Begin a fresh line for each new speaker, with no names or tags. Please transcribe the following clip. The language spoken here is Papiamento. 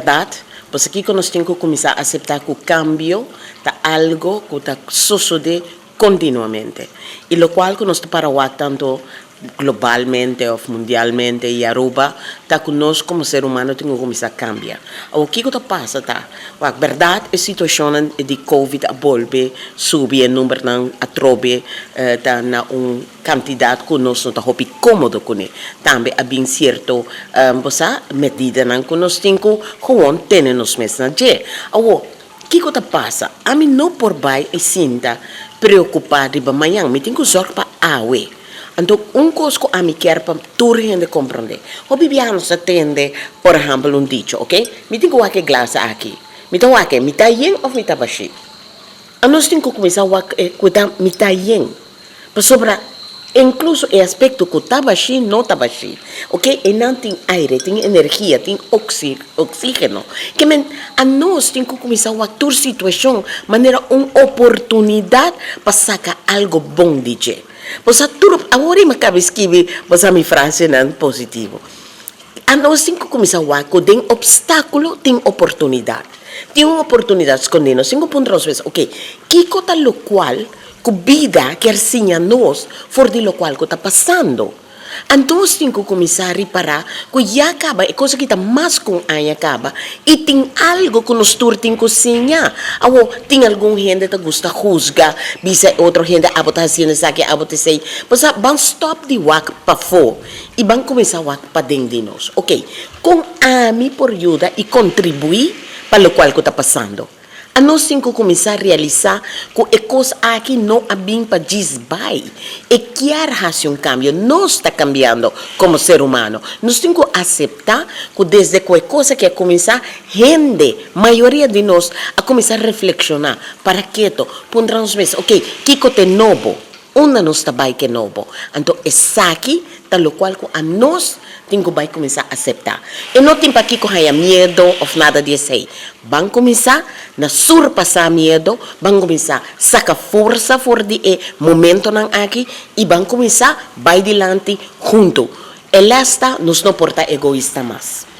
Berdad, pues aki nos tin cu cuminsa acepta cu cambio ta algo cu ta sucede continuamente. Y locual cu nos ta para wak tanto globalmente of mundialmente y Aruba, ta cu nos como ser humano tin cu cuminsa cambia. O kico ta pasa ta, wak, berdad, e situacion di COVID a bolbe subi, e numbernan atrobe ta na un cantidad cu nos no ta hopi comodo cune. Tambe a bin cierto bo sa, medidanan cu nos tin cu gewoon tene nos mes na dje. Awo, kico ta pasa? Ami no por bay e sinta preocupa riba mañan, mi tin cu zorg pa awe. Anto, un cos cu ami kier pa tur hende comprende. Hopi biaha nos ta tende, por ehempel, un dicho, ok? Mi tin cu wak e glas aki. Mi ta wak e mita yen of mita bashi? Anos tin cu cuminsa wak e cu ta mita yen. Pasobra incluso e aspecto cu ta bashi no ta bashi. Ok, einan tin aire, tin energia, tin oxigeno. Ke men anos tin cu cuminsa wak tur situacion manera un oportunidad pa saca algo bon di dje. Bo sa tur awor mi caba skibi, bo sa, mi frasenan positivo. Anos tin cu cuminsa wak cu den obstaculo tin oportunidad. Tin un oportunidad scondi. Nos tin cu puntra nos mes, ok, kico ta locual cu bida kier siña nos for di locual cu ta pasando? Anto tin cu cuminsa ripara cu ya caba e cos aki ta mas cu aña caba y tin algo cu nos tur tin cu siña. Awo, tin algun hende ta gusta husga, bisa otro hende abo ta haciendo esaki, abo ta esey. Pues ban stop di wak pafo y ban cuminsa wak paden di nos. Ok, con ami por yuda y contribui pa locual cu ta pasando? Anos tin cu cuminsa realisa cu e cos aki no a bin pa djis bay. E kier haci un cambio. Nos ta cambiando como ser humano. Nos tin cu acepta cu desde cu e cos aki a cuminsa, hende, mayoria di nos, a cuminsa reflexiona. Para keto, puntra nos mes, ok, kico ta nobo? Unda nos ta bay cu nobo? Anto, esaki ta locual cu anos tin cu bay cuminsa acepta. Y no tin pakico haya miedo of nada di esey. Ban cuminsa na surpasa miedo, ban cuminsa saca forsa for di e momentonan aki y ban cuminsa bay dilanti hunto. E lesta, nos no por ta egoista mas.